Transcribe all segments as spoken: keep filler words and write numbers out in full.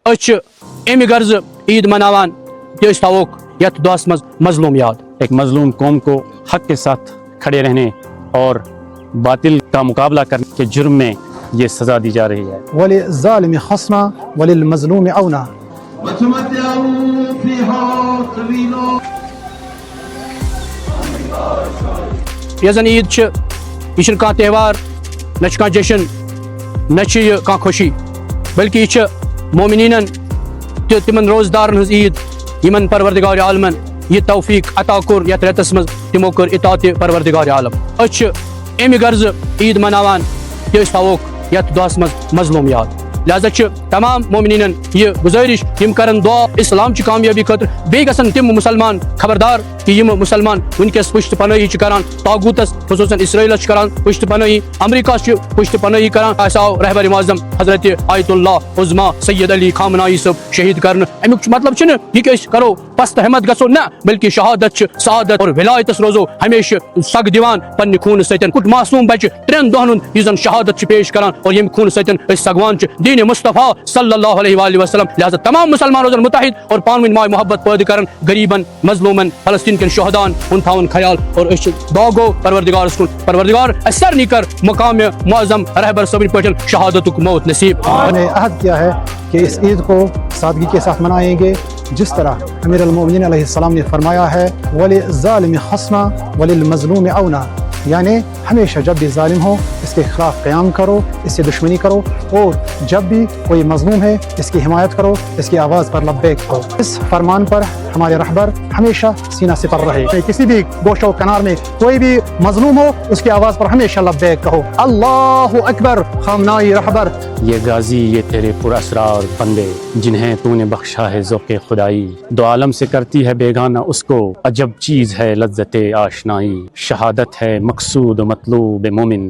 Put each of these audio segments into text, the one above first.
أسۍ چھِ اَمہِ غرضہٕ عیٖد مناوان کہِ أسۍ تھاووکھ یَتھ دۄہَس منٛز مظلوم یاد۔ ایک مظلوم قوم کو حق کے ساتھ کھڑے رہنے اور باطل کا مقابلہ کرنے کے جرم میں یہ سزا دی جا رہی ہے۔ وللظالم خصما وللمظلوم عونا۔ یۄس زن عیٖد چھِ، یہِ چھُنہٕ کانٛہہ تہوار، نہ چھُ کانٛہہ جشن، نہ چھُ یہِ کانٛہہ خوشی، بلکہِ یہِ چھِ مومنیٖنن تہٕ تِمن روزدارن ہٕنٛز عیٖد، یِمن پروردگار عالمن یہِ توفیق عطا کوٚر یتھ رٮ۪تس منٛز، تِمو کٔر اطاعت پروردگار عالم۔ أسۍ چھِ اَمہِ غرضہٕ عیٖد مناوان کہِ أسۍ تھاووکھ یتھ دۄہس منٛز مظلوم یاد۔ لہذا چھِ تمام مومنیٖنن یہِ گُزٲرِش، یِم کرن دعا اسلام چہِ کامیٲبی خٲطرٕ۔ بیٚیہِ گژھن تِم مسلمان خبردار کہِ یِم مسلمان وٕنکیٚس پُشت پنٲہی چھِ کران طاغوٗتس، خصوٗصن اسرائیلس چھِ کران پُشت پنٲہی، امریکہس چھِ پُشت پنٲہی کران۔ اسہِ آو رہبر معظم حضرت آیت اللہ عظمیٰ سید علی خامنائی صٲب شہید کرنہٕ۔ اَمیُک چھُ مطلب چھُنہٕ یہِ کہِ أسۍ کرو پست ہمت گژھو، نہ، بلکہ شہادت چھِ سعادت اور ولایتس روزو ہمیشہ سگ دِوان پننہِ خوٗنہٕ سۭتۍ۔ کُٹھ معصوم بچہِ ترٛٮ۪ن دۄہن ہُنٛد یُس زن شہادت چھِ پیش کران اور ییٚمہِ خوٗنہٕ سۭتۍ أسۍ سگوان چھِ دین مصطفیٰ صلی اللہ علیہ وآلہ وسلم۔ لہذا تمام مسلمان روزن متحد اور پانہٕ ؤنۍ ماے محبت پٲدٕ کرن غریبن، مظلومن، فلسطین کٮ۪ن شہداہن ہُنٛد تھاوُن خیال۔ اور أسۍ چھِ دعا گو پروردگارس کُن، پروردگار اسہِ سارنٕے کر مقام معظم رہبر صٲبٕنۍ پٲٹھۍ شہادتُک موت نصیب۔ ہم نے عہد کیا ہے کہ اس عید کو سادگی کے ساتھ منائیں گے، جس طرح امیر المومنین علیہ السلام نے فرمایا ہے، وللظالم خصما وللمظلوم عونا، یعنی ہمیشہ جب بھی ظالم ہو اس کے خلاف قیام کرو، اس سے دشمنی کرو، اور جب بھی کوئی مظلوم ہے اس کی حمایت کرو، اس کی آواز پر لبیک کہو۔ اس فرمان پر ہمارے رہبر ہمیشہ سینہ سپر رہے۔ کسی بھی گوشہ و کنار میں کوئی بھی مظلوم ہو، اس کی آواز پر ہمیشہ لبیک کہو۔ اللہ اکبر خامنائی رہبر۔ یہ غازی، یہ تیرے پراسرار بندے، جنہیں تو نے بخشا ہے ذوق خدائی۔ دو عالم سے کرتی ہے بیگانہ اس کو، عجب چیز ہے لذت آشنائی۔ شہادت ہے مقصود و مطلوب مومن،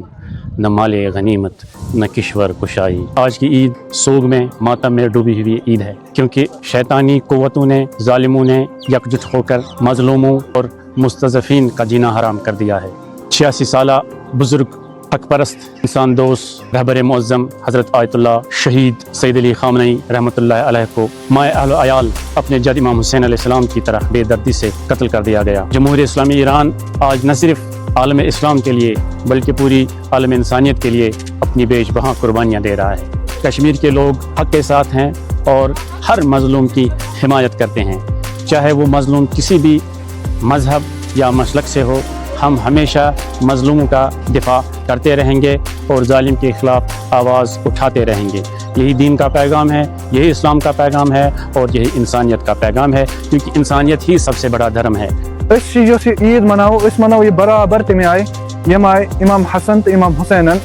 نہ مال غنیمت نہ کشور کشائی۔ آج کی عید سوگ میں، ماتم میں ڈوبی ہوئی عید ہے، کیونکہ شیطانی قوتوں نے، ظالموں نے یکجٹ ہو کر مظلوموں اور مستضعفین کا جینا حرام کر دیا ہے۔ چھیاسی سالہ بزرگ، حق پرست، انسان دوست، رہبر معظم حضرت آیت اللہ شہید سید علی خامنئی رحمۃ اللہ علیہ کو مائع اہل و عیال اپنے جد امام حسین علیہ السلام کی طرح بے دردی سے قتل کر دیا گیا۔ جمہوریہ اسلامی ایران آج نہ صرف عالم اسلام کے لیے بلکہ پوری عالم انسانیت کے لیے اپنی بیش بہا قربانیاں دے رہا ہے۔ کشمیر کے لوگ حق کے ساتھ ہیں اور ہر مظلوم کی حمایت کرتے ہیں، چاہے وہ مظلوم کسی بھی مذہب یا مسلک سے ہو۔ ہم ہمیشہ مظلوموں کا دفاع کرتے رہیں گے اور ظالم کے خلاف آواز اٹھاتے رہیں گے۔ یہی دین کا پیغام ہے، یہی اسلام کا پیغام ہے اور یہی انسانیت کا پیغام ہے، کیونکہ انسانیت ہی سب سے بڑا دھرم ہے۔ أسۍ چھِ یۄس یہِ عیٖد مَناوو، أسۍ مَناوو یہِ برابر تَمہِ آیہِ، ییٚمہِ آیہِ اِمام حسن تہٕ اِمام حسینن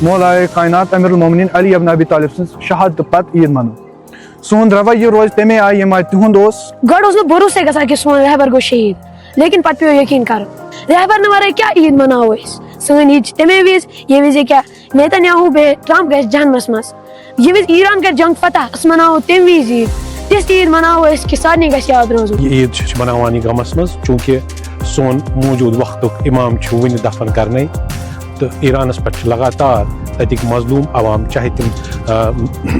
مولائے کائنات امیر المومنین علی ابن ابی طالب سٕنٛز شہادتہٕ پتہٕ عیٖد مَنٲو۔ سون رویہ روزِ تمے آیہِ یمہِ آیہِ تہنٛد اوس۔ گۄڈٕ اوس نہٕ بھروسے گژھان کہِ سون رہبر گوٚو شہید، لیکن پتہٕ پیوٚو یقین کرُن۔ رہبر نہٕ ورٲے کیٛاہ عیٖد مناوو أسۍ؟ سٲنۍ عیٖد چھِ تمے وِزِ، ییٚمہِ وِزِ کیٛاہ نیتن یاہو بیٚہہِ، ٹرمپ گژھِ جہنمس منٛز۔ ییٚمہِ وِزِ ایران کرِ جنگ فتح، أسۍ مناوو تمہِ وِزِ عیٖد۔ تِژھ عیٖد مناوو أسۍ کہِ سارنٕے گژھِ یاد روزُن۔ یہ عید چھِ أسۍ مناوان یہِ غمس منٛز، چونکہ سون موجود وقتُک امام چھُ وُنہِ دفن کرنے۔ تہٕ ایرانس پٮ۪ٹھ چھِ لگاتار تتِکۍ مظلوم عوام، چاہے تِم، آ،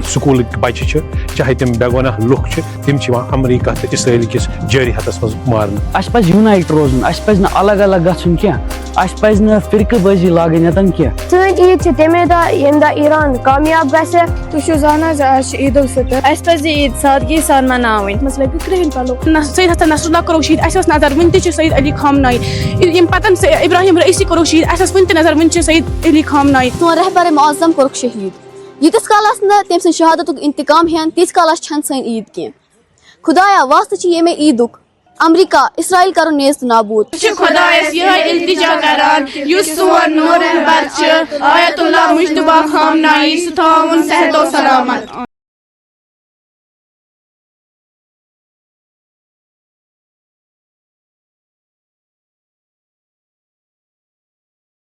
سکوٗلٕکۍ بچہِ چھِ، چاہے تِم بے گۄناہ لُکھ چھِ، تِم چھِ یِوان امریکہ تہٕ اسرائیل کِس جٲرحیتس منٛز مارنہٕ۔ اسہِ پزِ یوٗنایٹ روزُن، اسہِ پزِ نہٕ الگ الگ گژھُن کینٛہہ، اسہِ پزِ نہٕ فرقہٕ بٲزی لاگٕنۍ ییٚتٮ۪ن کینٛہہ۔ سٲنۍ عیٖد چھِ تمے دۄہ ییٚمہِ دۄہ ایران کامیاب گژھِ۔ تُہۍ چھِو زانان زِ آز چھِ عید الفطر۔ اسہِ پزِ عید سادگی سان مناوٕنۍ۔ منٛز لٲگِو کرٛہِنۍ پلو۔ نہ، سید حسن نصراللہ کوٚرُکھ شہید، اسہِ ٲس نظر وُنہِ تہِ چھُ سید علی خامنائی۔ ییٚمہِ پتہٕ أمۍ س-، ابراہیم رئیسی کوٚرُکھ شہید، اسہِ ٲس وُنہِ تہِ نظر وُنہِ چھُ سید علی خامنائی۔ سون رہبر معظم کوٚرُکھ شہید۔ ییٖتِس کالس نہٕ تٔمۍ سٕنٛز شہادتُک انتقام ہٮ۪ن، تیٖتِس کالس چھنہٕ سٲنۍ عید کینٛہہ۔ خدایا، واسطہٕ چھِ ییٚمے عیدُک۔ امریکہ، اسرائیل کرُن نیست نابود۔ چھِ خدایس یِہوٚے التجا کران، یُس سون نوٚو رہبر چھِ، آیت اللہ مجتبیٰ خامنائی، سُہ تھاوُن صحت و سلامت۔